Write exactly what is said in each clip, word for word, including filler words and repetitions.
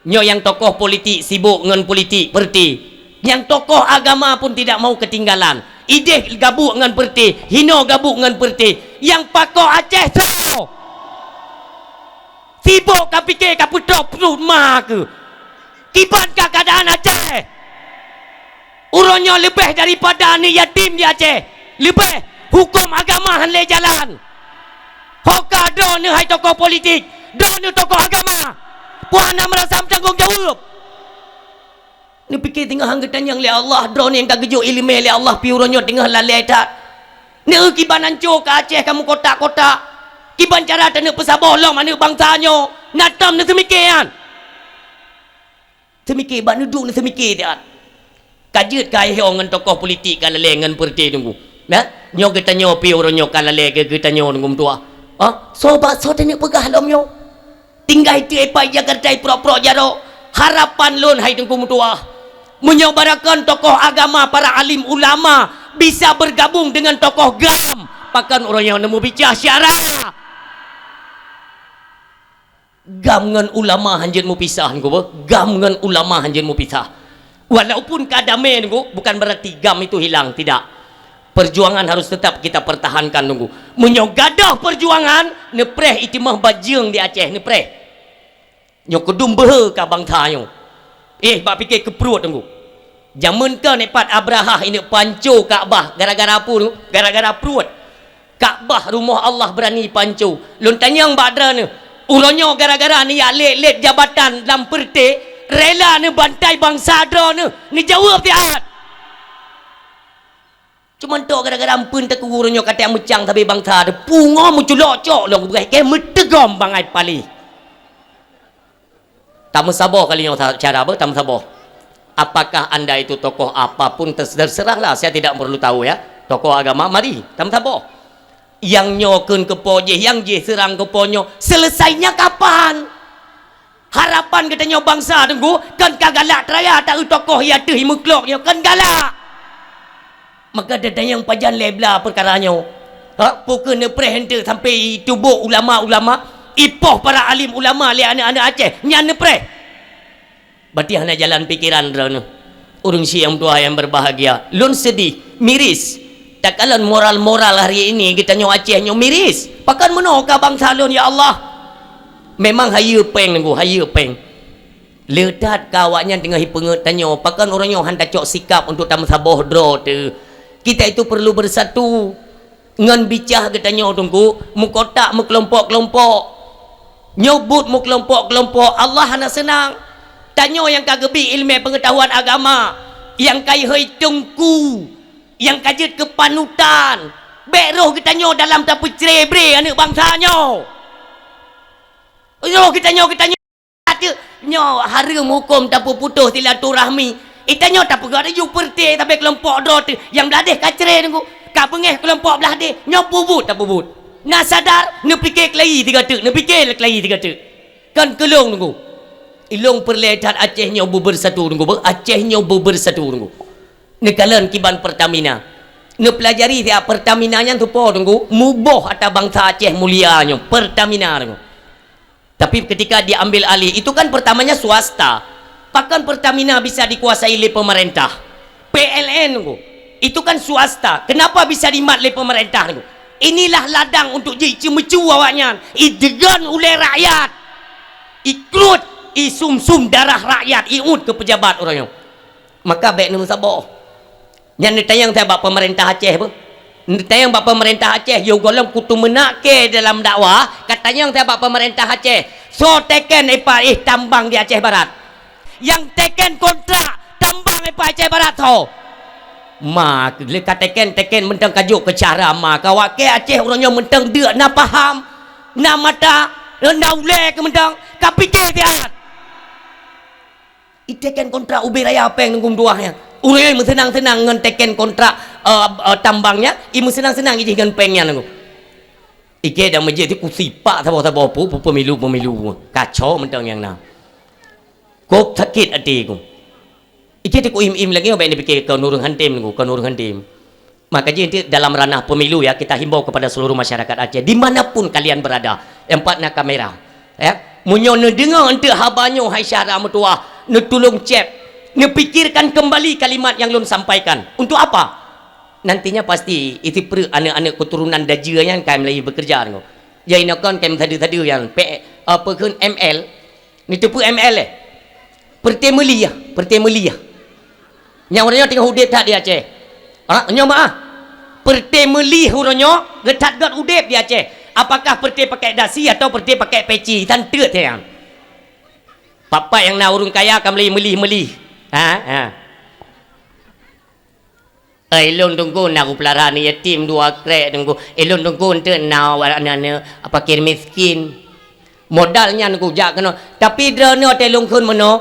Nyoe nyang tokoh politik sibok ngon politik, peureuti. Nyang tokoh agama pun tidak mau ketinggalan. Ideh gabuk ngon peureuti, hino gabuk ngon peureuti. Nyang pakok Aceh soe? Sibok ka pike ka peutrok pruet ma keuh. Kiban ka keuadaan Aceh? Uroe nyoe leubeh daripada aneuk yatim di Aceh. Leubeh, huköm agama han lé jalan. Ho ka droeneuh hai tokoh politik, droeneuh tokoh agama. Peue hana meurasa meutanggong jaweueb? Neupike teungoh han geutanyong lé Allah, droeneuh nyang ka geujok iéleumé lé Allah, pih uroe nyoe teungoh lalée that. Neu kiban anco ka Aceh ka meukotak-kotak. Kiban cara taneuk peusaboh lom aneuk bansa nyoe, na tom neuseumike nyan. Seumike bak neuduek neuseumike that. Ka jeuet ka akhé ngon tokoh politik ka lalée ngon peureuté Teungku. Nah, nyoe geutanyoe pih uroe nyoe ka lalée keu geutanyoe Teungku meutuah. Ha? Soe bak soe taneuk peugah lom nyoe? Tinggai teuk ipat Jakarta iprok-prok jaroe. Harapan lôn hai Teungku meutuah, meunyoe barakon tokoh agama, para alim ulama bisa bergabung dengan tokoh GAM, pakon uroe nyoe neumeubica syara. GAM ngon ulama hanjeuet meupisah, Teungku, beuh. GAM ngon ulama hanjeuet meupisah. Walaupun ka damé, Teungku, bukan berarti GAM itu hilang, tidak. Perjuangan harus tetap kita pertahankan, Teungku. Meunyoe gadoh perjuangan, neupreh itimah bajeueng di Aceh, neupreh. Nyoe keudum beuhe ka bansa nyoe. Eh, bak pike keu pruet, Teungku. Jameun kon ipat Abrahah ineuk panco Ka'bah gara-gara peue, Teungku? Gara-gara pruet. Ka'bah rumoh Allah beurani panco. Lôn tanyong bak droeneuh, uroe nyoe gara-gara neujak lét-lét jabatan lam peureuté, rela neubantai bansa droeneuh? Neujaweueb siat. Cuma tok gara-gara ampeuen teuku uroe nyoe ka teuh meucang sabe bansa teuh. Pungo meuculok cok lôn beureh keu meuteugom bangai paléh. Tameusaboh kali nyoe sa-, cara beuh tameusaboh. Apakah anda itu tokoh apa pun, ter-, terserahlah, saya tidak perlu tahu ya. Tokoh agama, mari tameusaboh. Nyang nyoe kheun keupo jih, nyang jih seurang keupo nyoe, selesainya kapan? Harapan geutanyoe bansa Teungku, kon ka galak teuraya ta-eu tokoh i ateueh i meuklok nyoe, kon galak. Maka tatanyong pajan lé bla peukara nyoe. Ha, peu kheueh neupreh eunteuk sampai ituboh ulama-ulama, ipoh para alim ulama lé aneuk-aneuk Aceh, nyan neupreh. Berarti hana jalan pikiran droeneuh. Ureuëng syiek nyang meutuah nyang berbahagia, lôn sedih, miris. Takalon moral-moral hari ini geutanyoe Aceh nyoe miris. Pakon meunoe ka bansa lôn, ya Allah? Memang hayeue péng Teungku, hayeue péng. Le that ka awaknyan teungoh jipeungeut tanyoe, pakon uroe nyoe han tacok sikap untuk tameusaboh droe teuh. Kita itu perlu bersatu. Ngon bicah geutanyoe Teungku, meukotak meukeulompok-keulompok. Nyoe buet meukeulompok-keulompok, Allah hana seunang. Tanyoe nyang ka geubi iéleumé peungeutahuan agama, nyang ka jihôi teungku, nyang ka jeuet keu panutan, bék roh geutanyoe dalam tapeucre-bre aneuk bansa nyoe. Roh geutanyoe, geutanyoe Teuk nyoe hareuem huköm tapeuputôh silaturahmi. Itanyoe tapeugah laju peureuté sabe keulompok droe teuh nyang blah deh ka cre Teungku. Ka beungéh keulompok blah deh, nyoe peubuet tapubuet. Na sadar, neupike keulayi sigoe teuk, neupike keulayi sigoe teuk. Kon keu lôn Teungku. Ilôn peureulée that Aceh nyoe beubersatu Teungku, beuh Aceh nyoe beubersatu Teungku. Neukalon kiban Pertamina. Neupeulajari siat Pertamina nyan teupo Teungku, muboh ata bansa Aceh mulia nyoe, Pertamina Teungku. Tapi ketika diambil alih, itu kan pertamanya swasta. Pakon Pertamina bisa dikuasai lé pemerintah? P L N, Teungku. Itu kan swasta. Kenapa bisa dimat lé pemerintah, Teungku? Inilah ladang untuk jiceumeucue awaknyan. Idegon ulée rakyat. Ikruet, isum-sum darah rakyat, iut keu pejabat ureuëng nyoe. Maka bék neumeusaboh. Nyan neutanyong that bak peumeurintah Aceh beuh. Neutanyong bak peumeurintah Aceh, yoh gohlom kuteumeunak kée dalam dakwah, katanyong that bak peumeurintah Aceh, soe teken ipat éh tambang di Aceh Barat? Nyang teken kontrak tambang ipat Aceh Barat soe? Ma, lé ka teken-teken mantong ka jok keu cara ma, ka awak kée Aceh uroe nyoe mantong deuk na paham, na mata, na ulée keu mantong, ka pike siat. Iteken kontrak ubé raya péng Teungku meutuah nyan. Ureuëng meuseunang-seunang ngon teken kontrak, eh, eh, tambang nyan, imeuseunang-seunang ijih ngon péng nyan Teungku. Ikée dan meujeuet kusipak saboh-saboh pu, pu pemilu-pemilu. Kacau mantong nyang na. Kok sakét até ku. Ikée ku im-im lagée bék neupike kon ureuëng hantem Teungku, kon ureuëng hantem. Maka jih nanti dalam ranah pemilu ya, kita himbau kepada seluruh masyarakat Aceh, di mana pun kalian berada, yang pat na kamera, ya, Meunyoe neudeungoe eunteuk haba nyoe, hai syedara meutuwah, neutulông cep, neupikirkan keumbali kalimat nyang lôn sampaikan. Untuk apa? Nantinya pasti iteupeureuk aneuk-aneuk keuturonan dajeu nyan ka mulai beukeureuja deungoe. Jai nyoe kon ka meusadeue-sadeue nyan, pek, apa kheun M L, Neuteupeue M L, eh? Peureté meulih, peureté meulih. Nyang uroe nyoe teungoh udeb that di Aceh. Ha, nyoe meu'ah. Peureté meulih uroe nyoe geuthat gét udeb di Aceh. Apakah peureté pakai dasi atau peureté pakai peci? Tan teuk nyan. Pat-pat nyang na ureuëng kaya ka meulih-meulih-meulih. Ha, ha. Eh, ilôn Teungku na kupeulara aneuk yatim dua krek Teungku. Ilôn Teungku eunteuk na wa-, aneuk-aneuk fakir miskin. Modal nyan Teungku jak keunoe. Tapi droeneuh watée lôn kheun meunoe,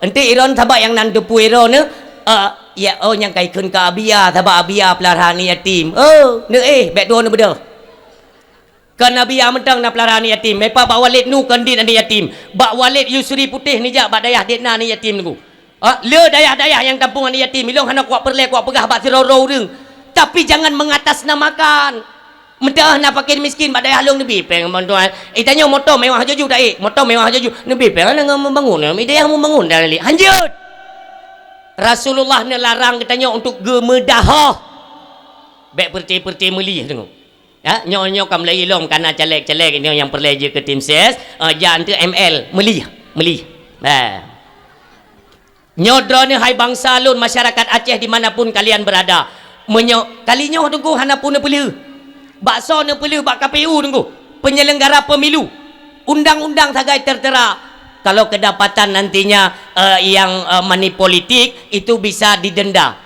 eunteuk iron sabab nyang nan teupeu droeneuh, eh, ya, oh, nyang ka ikheun keu Abia, sabab Abia peulara aneuk yatim. Oh, neuéh, bék droeneuh beudôh. Kon Abia mantong na peulara aneuk yatim. Meupah bak Walid Nu kon dit aneuk yatim. Bak Walid Yusri Putéh neujak bak dayah dit na aneuk yatim Teungku. Ha, le dayah-dayah nyang tampông aneuk yatim. Ilôn hana kuat peureulée kuat peugah bak sidroe-droe ureuëng. Tapi jangan mengatasnamakan. Meuteumé na fakir miskin bak dayah lôn neubi péng bantuan. Eh, tanyoe moto mewah jaju taék. Moto mewah jaju. Neubi péng hana ngon meubangun. Di dayah meubangun dah lé. Hanjeuet. Rasulullah neularang geutanyoe untuk geumeudahoh. Bék peureté-peureté meulih Teungku. Ya, nyoe, nyoe ka mulai ilôn, ka na caleg-caleg nyoe nyang peureulée jeuet keu tim ses, eh, jak eunteuk M L, meulih, meulih. Bah. Nyoe droeneuh hai bansa lôn, masyarakat Aceh di mana pun kalian berada. Meunyoe kali nyoe Teungku hana pun neupeulheueh. Baksoe neupeulheueh bak K P U Teungku, penyelenggara pemilu. Undang-undang sagai tertera. Kalau kedapatan nantinya, eh, yang, eh, money politik, itu bisa didenda.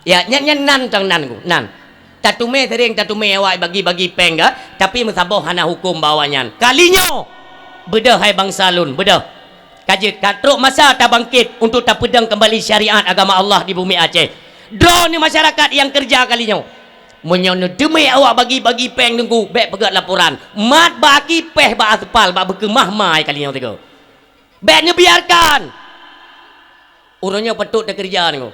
Ya, nyan, nyan nan tang nan ku, nan. Tateumé sering tateumé awak bagi-bagi péng ka, tapi meusaboh hana huköm bak awak nyan. Kali nyoe, beudôh hai bansa lôn, beudôh. Ka jeuet, ka trok masa tabangkit untuk tapeudong keumbali syariat agama Allah di bumi Aceh. Droeneuh masyarakat nyang keureuja kali nyoe. Meunyoe neuteumé awak bagi-bagi péng Teungku, bék peugét laporan. Mat bak aki, péh bak aspal, bak beukeumah mai kali nyoe Teungku. Bék neubiarkan. Uroe nyoe patut takeureuja Teungku.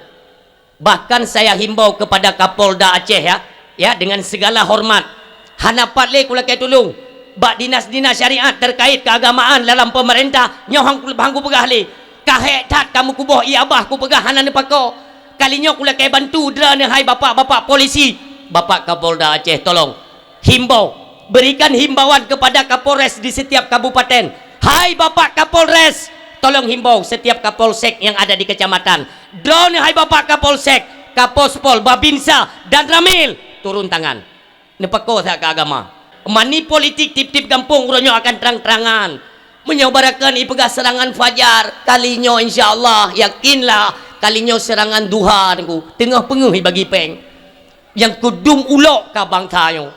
Bahkan saya himbau kepada Kapolda Aceh, ya, ya, dengan segala hormat. Hana pat lé kulakée tulông bak dinas-dinas syariat terkait keagamaan dalam pemerintah, nyoe han ku-, han kupeugah lé. Ka hék that ka meukuboh ié abah kupeugah hana neupakoe. Kali nyoe kulakée bantu droeneuh hai bapak-bapak polisi, Bapak Kapolda Aceh, tolong. Himbau, berikan himbauan kepada Kapolres di setiap kabupaten. Hai Bapak Kapolres, tolong himbau setiap Kapolsek yang ada di kecamatan. Droeneuh hai Bapak Kapolsek, Kapospol, Babinsa, dan Ramil, turun tangan. Neupakoe that keu agama. Money politik tiep-tiep gampông uroe nyoe akan terang-terangan. Meunyoe barakan ipeugah serangan fajar, kali nyoe insya Allah, yakinlah, kali nyoe serangan duha Teungku. Teungoh peungeuh ibagi péng. Nyang keudum ulok ka bansa nyoe.